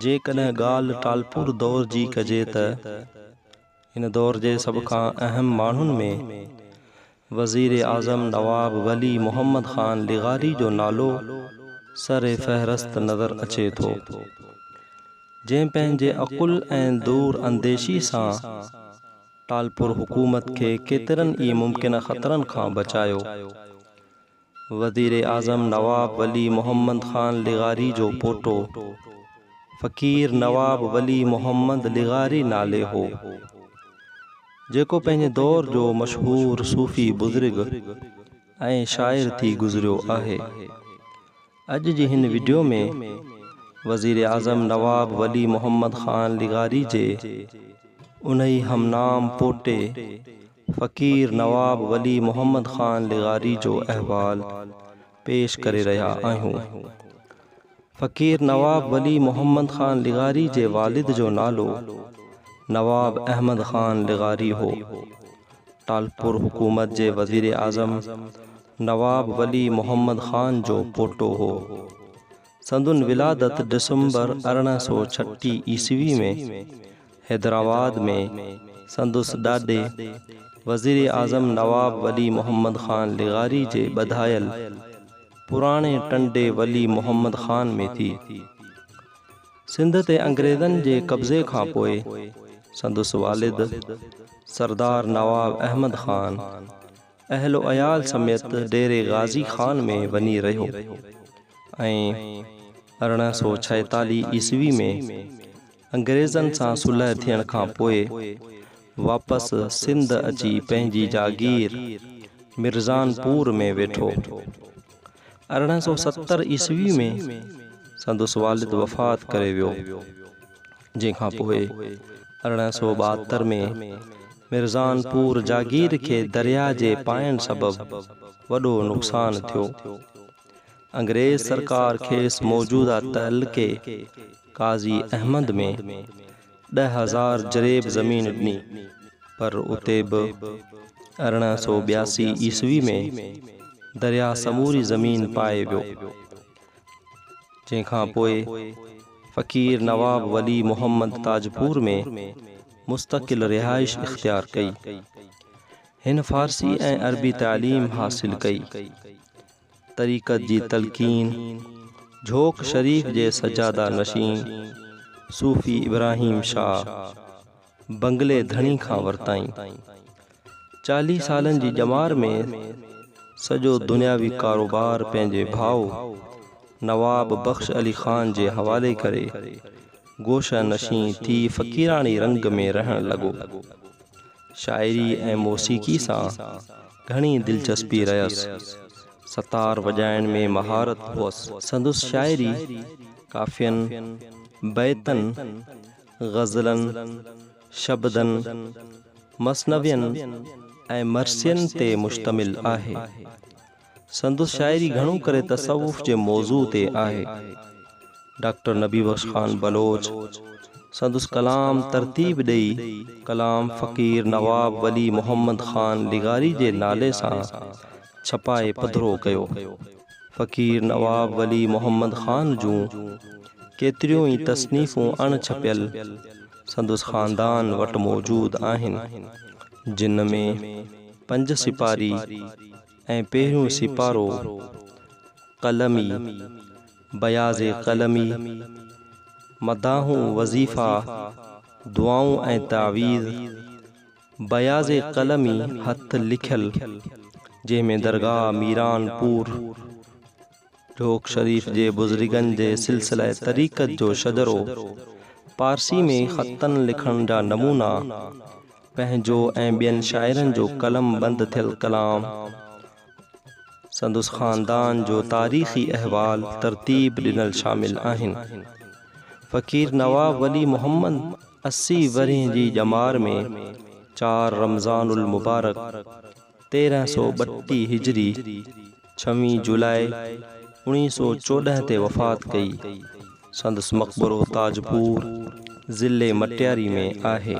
جيڪڏهن ڳالهه ٽالپور دور جي ڪجي ته هن دور جي سڀ کان اهم ماڻهن ۾ وزير اعظم نواب ولي محمد خان لغاري جو نالو سر فهرست نظر اچي ٿو، جنهن پنهنجي عقل ۽ دور انديشي سان ٽالپور حڪومت کي ڪيترن ئي ممڪنه خطرن کان بچايو. وزيراعظم نواب ولي محمد خان لغاري جو پوٽو فقير نواب ولي محمد لغاري نالي هو، جيڪو پنهنجي دور جو مشهور صوفي بزرگ ۽ شاعر ٿي گذريو آهي. اڄ جي هن وڊيو ۾ وزيراعظم نواب ولي محمد خان لغاري جي انهي همنام پوٽي فقير نواب ولي محمد خان لغاري جو احوال پيش ڪري رهيا آهيون. فقير نواب ولي محمد خان لغاري جي والد جو نالو نواب احمد خان لغاري هو. ٽالپور حڪومت جي وزيراعظم نواب ولي محمد خان جو پوٽو هو. سندن ولادت ڊسمبر 1836 عيسوي ۾ حيدرآباد ۾ سندس ڏاڏي وزيراعظم نواب ولي محمد خان لغاري جي ٻڌايل پراڻي ٽنڊي ولي محمد خان ۾ ٿي. سنڌ تي انگريزن جي قبضي کان پوء سندس والد سردار نواب احمد خان اهل و عيال سميت ڊيري غازي خان ۾ وڃي رهيو ۽ 1846 عيسوي ۾ انگريزن سان صلح ٿيڻ کان پوء واپس سنڌ اچي پنهنجي جاگير مرزان پور ۾ ويٺو. 1870 عيسوي ۾ سندس والد وفات ڪري ويو، جنهن کان پوء 1872 ۾ مرزان پور جاگير کي درياء جي پائڻ سبب وڏو نقصان ٿيو. انگريز سرڪار کيس موجوده تعلقي قاضي احمد ۾ 10,000 جريب زمين ڏني، پر اتي به 1882 عيسوي ۾ درياء سموري زمين پائي ويو، جنهن کان پوء فقير نواب ولي محمد تاجپور ۾ مستقل رهائش اختيار ڪئي. هن فارسي ۽ عربي تعليم حاصل ڪئي. طريقت جي تلقين جھوڪ شريف جي سجاده نشين صوفي ابراهيم شاهه بنگلي ڌڻي کان ورتائين. 40 سالن جي ڄمار ۾ سڄو دنياوي ڪاروبار پنهنجي ڀاء نواب بخش علي خان جي حوالي ڪري گوشه نشين ٿي فقيراڻي رنگ ۾ رهڻ لڳو. شاعري ۽ موسيقي سان گهڻي دلچسپي رهيس. ستار وڄائڻ ۾ مهارت هئس. سندس شاعري ڪافين، بيتن، غزلن، شبدن، مثنوين ۽ مرثين تي مشتمل آهي. سندس شاعري گهڻو ڪري تصوف جي موضوع تي آهي. ڊاڪٽر نبي بخش خان بلوچ سندس ڪلام ترتيب ڏئي ڪلام فقير نواب ولي محمد خان لغاري جي نالي سان ڇپائي پڌرو ڪيو. فقير نواب ولي محمد خان جون ڪيتريون ئي تصنيفون اڻ ڇپيل سندس خاندان وٽ موجود آهن، جن ۾ پنج سپاري، ۽ پهريون سيپارو قلمي، بياض قلمي، مداحون وظيفا، دعائون ۽ تعويذ، بياض قلمي هٿ لکيل، جنهن ۾ درگاهه ميران پور، جھوڪ شريف جي بزرگن جي سلسله طريقت جو شجرو، پارسي ۾ خطن لکڻ جا نمونا، پنهنجو ۽ ٻين شاعرن جو قلم بند ٿيل ڪلام، سندس خاندان جو تاريخي احوال ترتيب ڏنل شامل آهن. فقير نواب ولي محمد 80 ورهين جي ڄمار ۾ 4 رمضان المبارڪ 1332 هجري ڇويهين جولاء 1914 تي وفات ڪئي. سندس مقبرو تاجپور، ضلعي مٽياري ۾ آهي.